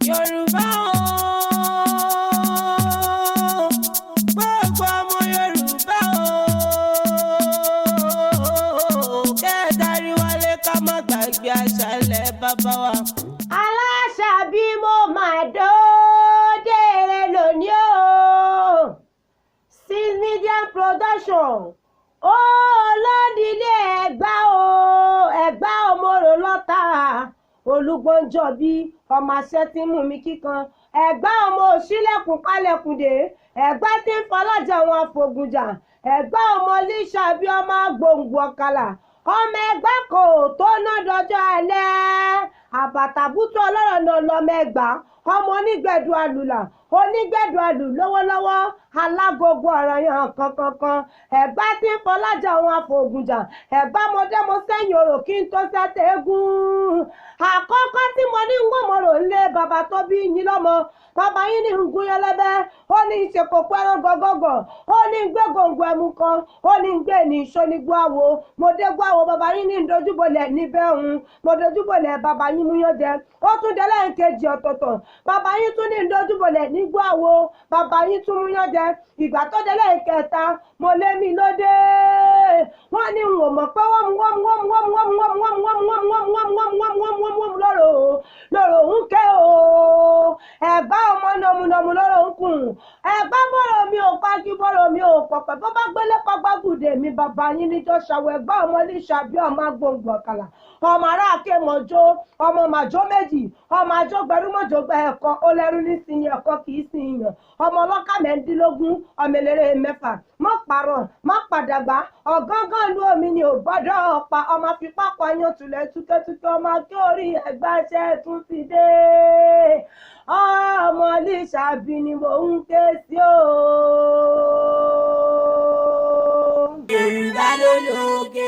Yorùbá o, gbogbo ọmọ Yorùbá o, kẹ́ẹ̀dárí wálé, ká má gbàgbé àṣàlẹ̀ bàbá wa. Aláṣàbí, mo máa dóde lónìí o. Six Media Production ó lódìlé Ẹ̀gbá o, Ẹ̀gbá òmòrò lọ́tà Olúgbọ́njọ́bí, ọmọ àṣẹ tí ń mú mi kíkan. Ẹ̀gbá ọmọ òṣìlẹ̀kùn pálẹ̀kùndé, Ẹ̀gbá tí ń fọlájà wọn àfògùnjà, Ẹ̀gbá ọmọ Lísàbí, ọmọ gbòǹgbò ọ̀kàlà, ọmọ Ẹ̀gbá kò tó ná dọjọ́ alẹ́, àbàtàbùtù ọlọ́rọ̀ náà lọ́mọ Ẹ̀gbá, ọmọ onígbẹ̀dù àlùlà, onígbẹ̀dù àlù lọ́wọ́lọ́wọ́, alágogo ọ̀rọ̀ yàn kankankan. Ẹ̀gbá tí ń fọlájà wọn àfògùnjà. Ẹ̀gbá mọdé mo sẹ́yìn orò kí n tó sẹ́tẹ̀ eégún. Àkọ́kọ́ tí mo ní ń gbọ́mọ̀rò ńlé bàbá tó bí yín lọ́mọ, bàbá yín ní ń gún yẹn lẹ́bẹ́, ó ní í ṣe kókó ẹran gọ́gọ́gọ́, ó ní ń gbé gòǹgò ẹmu kan, ó ní ń gbé ní ìṣónígbó àwo. Mo dé gbó àwo, bàbá yín ní ń dojúbolẹ̀ níbẹ̀ ń mo dojúbolẹ̀, bàbá yín mú yán jẹ. Ó tún dé lẹ́ẹ̀kejì ọ̀tọ̀ọ̀tọ̀, bàbá yín tún ní ń dojúbolẹ̀ nígbó àwo, bàbá yín tún mú yán jẹ. Ìgbà tó dé lẹ́ẹ̀kẹta, mo lé mi lóde, wọ́n ní n ò mọ̀ pé wọ́n mú wọ́n mú wọ́n mú wọ́n mú wọ́n mú wọ́n mú wọ́n mú wọ́n mú wọ́n mú wọ́n mú wọ́n mú wọ́n mú wọ́n mú lọ́rọ̀ lọ́rọ̀ ń ké o. Ẹ̀gbá ọmọ nọmúnọmú lọ́rọ̀ ń kùn. Ẹ̀gbá bọ̀rọ̀ mi ò pagi, bọ̀rọ̀ mi ò pọ̀pẹ̀, bó bá gbélé pàgbàgùdè mi, bàbá yín níjọ́ ṣàwọ̀. Ẹ̀gbá ọmọ Lísàbí, ọmọ agbóngbò ọ̀kàlà, ọmọ aráàké mọ̀jó, ọmọ màjó méjì, ọmọ àjọgbẹrú mọ̀jọ́gbẹ ẹ̀kọ́ ó lẹ́rú nísìnyí, ẹ̀kọ́ kì í sìn yàn, ọmọ ọlọ́kà 16, ọmọ eléré 6, má parọ́ má padàgbà, ọ̀gángán ìlú omi ni ò gbọ́dọ̀ pa, ọmọ fipá pààyàn tulẹ̀ túkẹ́túkẹ́, ọmọ akẹ́ orí ẹ̀gbáṣẹ́ tún ti dé. Ọmọ Lísàbí ni mò ń ké sí o. Yorùbá ló lóge.